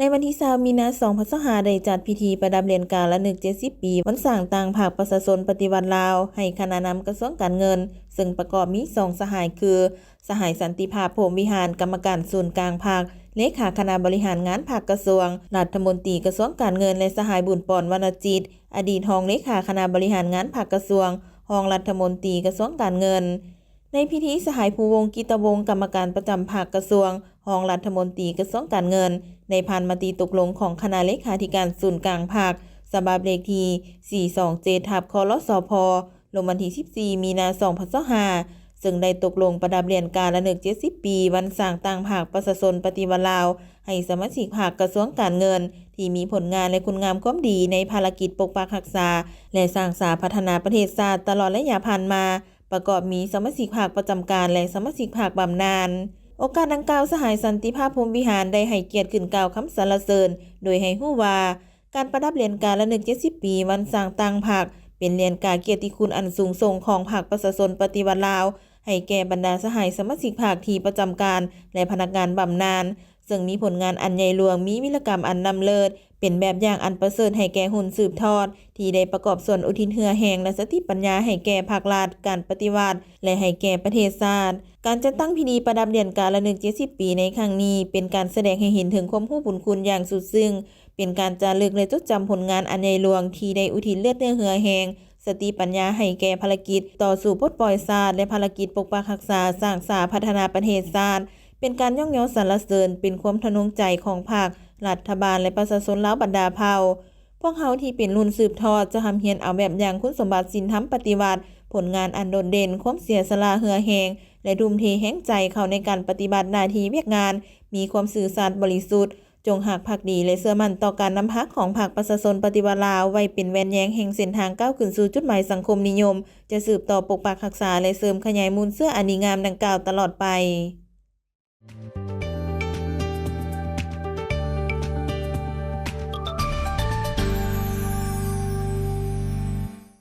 ໃນວັນທີຊາວ ມີນາ ສອງພັນຊາວຫ້າ ໄດ້ຈັດພິທີປະດັບຫຼຽນກາລະນຶກ ເຈັດສິບປີ ວັນສ້າງຕັ້ງພັກປະຊາຊົນປະຕິວັດລາວ ໃຫ້ຄະນະນຳກະຊວງການເງິນ ເຊິ່ງປະກອບມີສອງສະຫາຍຄື ສະຫາຍ ສັນຕິພາບ ພົມວິຫານ ກຳມະການສູນກາງພັກ, ເລຂາຄະນະບໍລິຫານງານພັກກະຊວງ, ລັດຖະມົນຕີກະຊວງການເງິນ ແລະ ສະຫາຍ ບຸນປອນ ວັນນະຈິດ ອະດີດຮອງເລຂາຄະນະບໍລິຫານງານພັກກະຊວງ, ຮອງລັດຖະມົນຕີກະຊວງການເງິນ. ໃນພິທີ ສະຫາຍ ພູວົງ ກິດຕະວົງ ກຳມະການປະຈຳພັກກະຊວງ, ຮອງລັດຖະມົນຕີກະຊວງການເງິນ ໄດ້ຜ່ານມະຕິຕົກລົງຂອງຄະນະເລຂາທິການສູນກາງພັກ ສະບັບເລກທີ ສີ່ສອງເຈັດ ທັບ ຄລສພ ລົງວັນທີ ສິບສີ່ ມີນາ ສອງພັນຊາວຫ້າ ເຊິ່ງໄດ້ຕົກລົງປະດັບຫຼຽນກາລະນຶກ ເຈັດສິບປີ ວັນສ້າງຕັ້ງພັກປະຊາຊົນປະຕິວັດລາວ ໃຫ້ສະມາຊິກພັກກະຊວງການເງິນ ທີ່ມີຜົນງານ ແລະ ຄຸນງາມຄວາມດີໃນພາລະກິດປົກປັກຮັກສາ ແລະ ສ້າງສາພັດທະນາປະເທດຊາດຕະຫຼອດໄລຍະຜ່ານມາ ປະກອບມີສະມາຊິກພັກປະຈຳການ ແລະ ສະມາຊິກພັກບຳນານ. ໂອກາດດັ່ງກ່າວ, ສະຫາຍ ສັນຕິພາບ ພົມວິຫານ ໄດ້ໃຫ້ກຽດຂຶ້ນກ່າວຄຳສັນລະເສີນ ໂດຍໃຫ້ຮູ້ວ່າ ການປະດັບຫຼຽນກາລະນຶກ ເຈັດສິບປີ ວັນສ້າງຕັ້ງພັກ ເປັນຫຼຽນກາກຽດຕິຄຸນອັນສູງສົ່ງຂອງພັກປະຊາຊົນປະຕິວັດລາວ ໃຫ້ແກ່ບັນດາສະຫາຍສະມາຊິກພັກທີ່ປະຈຳການ ແລະ ພະນັກງານບຳນານ ເຊິ່ງມີຜົນງານອັນໃຫຍ່ຫຼວງ, ມີວິລະກຳອັນລ້ຳເລີດ, ເປັນແບບຢ່າງອັນປະເສີດໃຫ້ແກ່ຮຸ່ນສືບທອດ ທີ່ໄດ້ປະກອບສ່ວນອຸທິດເຫື່ອແຮງ ແລະ ສະຕິປັນຍາໃຫ້ແກ່ພັກລັດ, ການປະຕິວັດ ແລະ ໃຫ້ແກ່ປະເທດຊາດ. ການຈັດຕັ້ງພິທີປະດັບຫຼຽນກາລະນຶກ ເຈັດສິບປີ ໃນຄັ້ງນີ້ ເປັນການສະແດງໃຫ້ເຫັນເຖິງຄວາມຮູ້ບຸນຄຸນຢ່າງສຸດຊຶ້ງ, ເປັນການຈາລຶກ ແລະ ຈົດຈຳຜົນງານອັນໃຫຍ່ຫຼວງທີ່ໄດ້ອຸທິດເລືອດເນື້ອເຫື່ອແຮງ, ສະຕິປັນຍາໃຫ້ແກ່ພາລະກິດຕໍ່ສູ້ປົດປ່ອຍຊາດ ແລະ ພາລະກິດປົກປັກຮັກສາ, ສ້າງສາພັດທະນາປະເທດຊາດ, ເປັນການຍ້ອງຍໍສັນລະເສີນ, ເປັນຄວາມທະນົງໃຈຂອງພັກ, ລັດຖະບານ ແລະ ປະຊາຊົນລາວບັນດາເຜົ່າ. ພວກເຮົາທີ່ເປັນລຸ້ນສືບທອດ ຈະຮ່ຳຮຽນເອົາແບບຢ່າງຄຸນສົມບັດສິນທຳປະຕິວັດ, ຜົນງານອັນໂດດເດັ່ນ, ຄວາມເສຍສະຫຼະເຫື່ອແຮງ ແລະ ທຸ່ມເທແຮງໃຈເຂົ້າໃນການປະຕິບັດໜ້າທີ່ວຽກງານ, ມີຄວາມຊື່ສັດບໍລິສຸດ, ຈົ່ງຮັກພັກດີ ແລະ ເຊື່ອໝັ້ນຕໍ່ການນຳພາຂອງພັກປະຊາຊົນປະຕິວັດລາວ ໄວ້ເປັນແວ່ນແຍງແຫ່ງເສັ້ນທາງກ້າວຂຶ້ນສູ່ຈຸດໝາຍສັງຄົມນິຍົມ, ຈະສືບຕໍ່ປົກປັກຮັກສາ ແລະ ເສີມຂະຫຍາຍມູນເຊື້ອອັນດີງາມດັ່ງກ່າວຕະຫຼອດໄປ.